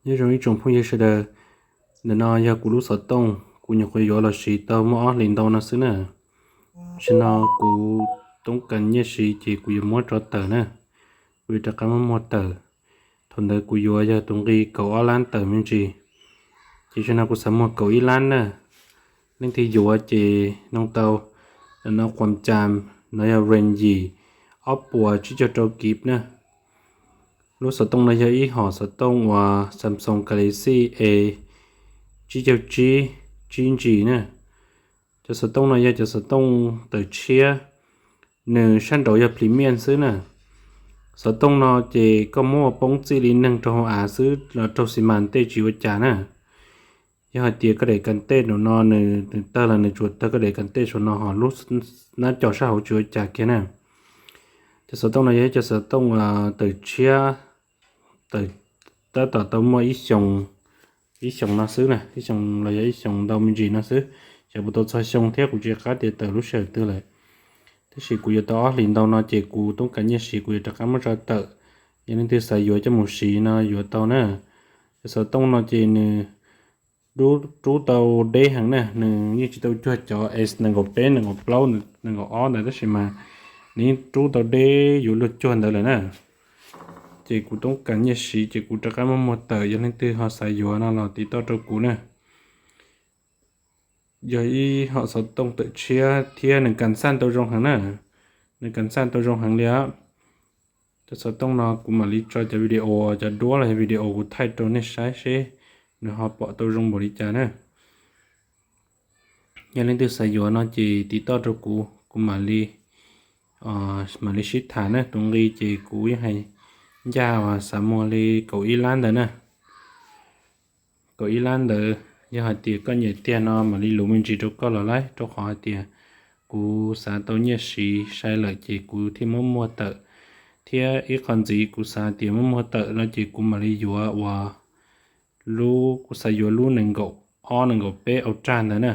Nyob zoo ib tsoom phooj ywg sawv daws, ntawm no yog kuv lub xov tooj, kuv nyuam qhuav yuav los siv tau muaj ob hlis ntau no xwb na. Tam sim no kuv toob kas nyiaj siv ces kuv yuav muab tso tawm na, kuv yuav rov qab muab muag tawm. Thaum ntawd kuv yuav yog tus nqi kaum ob lab tawm me ntsis, ces tam sim no kuv xav muag kaum ib lab na. Leej twg yuav ces nug tau. Ntawm no quas cas, no yog range yim, ob puas tsib caug rau kib na. Lub xov tooj no yog ib hom xov tooj uas Samsung Galaxy A tsib caug tsib, tsib G na. Cov xov tooj no yog cov xov tooj tawm tshiab, nws sab nraud yog premium xwb na. Xov tooj no ces koj muab ua poob txij li neeg rau hauv av xwb los raug xi mas tej tsis ua cas na. Yog hais tias koj daim kas tej nraum no nws, nws tawg los nws tsuas tawg koj daim kas tej saum no, ho lub nab co sab hauv tsis ua cas kiag na. Cov xov tooj no yog ib co xov tooj tawm tshiab, tawm, tab tom tau muaj ib xyoos, ib xyoos no xwb na, ib xyoos los yog ib xyoos ntau me ntsis no xwb. Xyov puas tau txog xyoo thiab, kuv tsis qab tias tawm lub sij hawm twg lawm. Tab sis kuv yuav tau ob hlis ntau no ces kuv toob kas nyiaj siv kuv yuav rov qab muab tso tawm. Yog leej twg xav yuav coj mus siv no yuav tau na. Cov xov tooj no ces nws rub tau deb heev na, nws yeej tsis tau cuag cov S nees nkaum peb, nees nkaum plaub, nees nkaum ob ntawd, tab sis mas nws yeej rub tau deb yuav luag cuag ntawd lawm na. Ces kuv toob kas nyiaj siv ces kuv rov qab muab muag tawm, yog leej twg ho xav yuav no los tiv toj rau kuv na. Yog ib hom xov tooj tawm tshiab thiab nws kas xaj tau zoo heev na, nws kas xaj tau zoo heev li os. Cov xov tooj no kuv mam li tso cov video, cov duab los yog video kuv thaij rau nej saib seb nws ho pom tau zoo npaum li cas na. Yog leej twg xav yuav no ces tiv toj rau kuv, kuv mam li, mam li sib tham na. Tus nqi ces kuv yeej hais ncaj uas xav muag li kaum ib lab ntawd na. Kaum ib lab ntawd, yog hais tias koj nyiam tiag no mam li luv me ntsis rau koj los laib, rau qhov hais tias kuv xav tau nyiaj siv sai lawm ces kuv thiaj muab muag tawm, thiab ib qho ntxiv kuv xav tias muab muag tawm no ces kuv mam li yuav uas lub, kuv xav yuav lub nees nkaum ob nees nkaum peb Ultra ntawd na.